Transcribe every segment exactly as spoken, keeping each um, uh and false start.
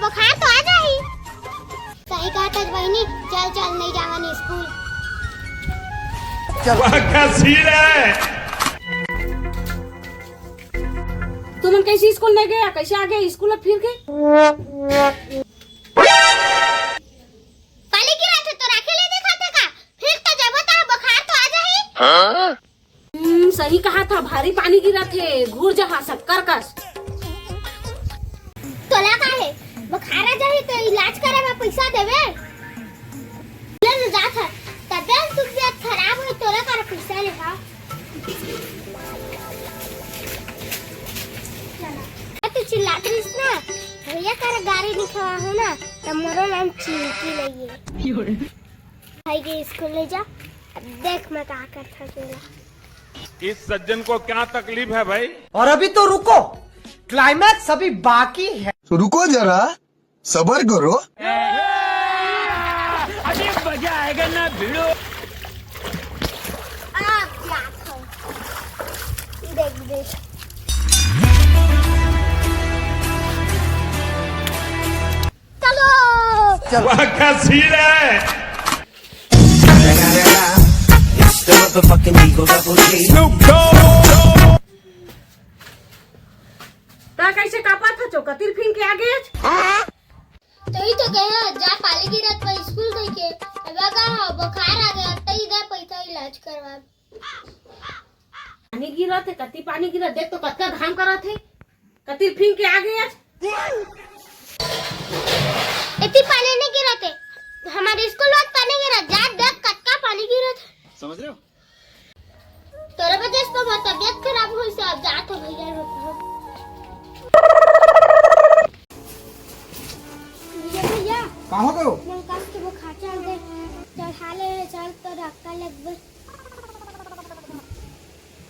बुखार तो आ जाही। सही कहत हस बहिनी, चल चल, नहीं जावन स्कूल। वाह, क्या सीन है। तुमन कैसे स्कूल नहीं गया, कैसे आ गया स्कूल फिर के? पानी गिरत हे तो राखे ले देखत हे का? फिर तो जबो ता बुखार तो आ जाही। हम्म, सही कहा था, भारी पानी गिरत हे, घूर जहा शक्कर कस। तोला का हे, बुखार आ जाही तो इलाज करे बर पैसा देबे? ले ले जात हे, तबियत तबियत खराब होही तोला का पैसा ले हा। तू चिल्लात रहिस ना, भैया कर गाड़ी निकलवा हो ना, त मोरो नाम चिंकी लइए। भाई के स्कूल ले जा, अब देख मैं का करता तेला। इस सज्जन को क्या तकलीफ है भाई? और अभी तो रुको, क्लाइमैक्स अभी बाकी है। तो रुको जरा, सबर करो। अभी मजा आएगा ना भिड़ो। आ, क्या खाऊं? देख, देख। चलो। वाह, क्या सीन है। It's the motherfucking Eagle Double G. Snoop Dogg. ता कैसे कापत हचो? कतिर फिंग के आगे? तही तो कहे, जा पानी गिरत पर स्कूल गई के। अब का हो, बुखार आ गया, तही दे पैसा इलाज करवा। पानी गिरत हे, कति पानी गिरत, देख तो कतका घाम करत हे। कतिर फिंग के आगे आज। इतनी पानी नहीं गिरत हे, हमारे स्कूल में पानी गिरत, जा देख कतका पानी गिरत। समझ रहे हो? तोरे वजह से तो बहुत तबियत खराब होइस, अब जात हो भैया लोग। भैया, भैया, का हो गयो? मन कस के बुखार चढ़ गए, चढ़ा ले, चल तो डॉक्टर लगबे।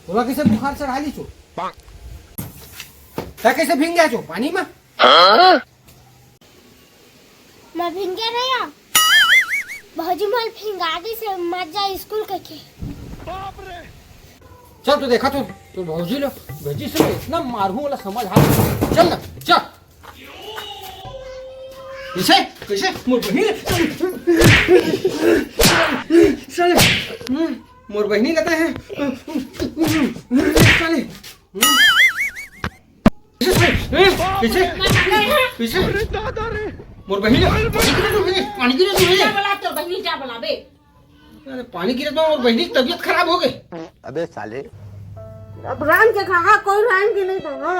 तोला कैसे बुखार चढ़ा ली छो? तै कैसे भींग गया छो पानी में? मैं भिंगे नहीं आ। भौजी मोल भिंगा दिस हे, मत जा स्कूल कहिके। चल तो देखा तो, तो भौजी लो, भौजी से इतना मारू वाला समझ आ। चल ना, चल। कैसे? कैसे? मोर बहिनी। साले, हम्म, मोर बहिनी लेते हैं। साले, हम्म। पीछे, पीछे, पीछे। मोर बहिनी, पानी गिरे तो भैया। जा बुला, तोर बहिनी जा बुला बे। अरे पानी गिरे तो मोर बहिनी की तबीयत खराब हो गई। अबे साले। अब राम के खागा कोई राम की नहीं खागा।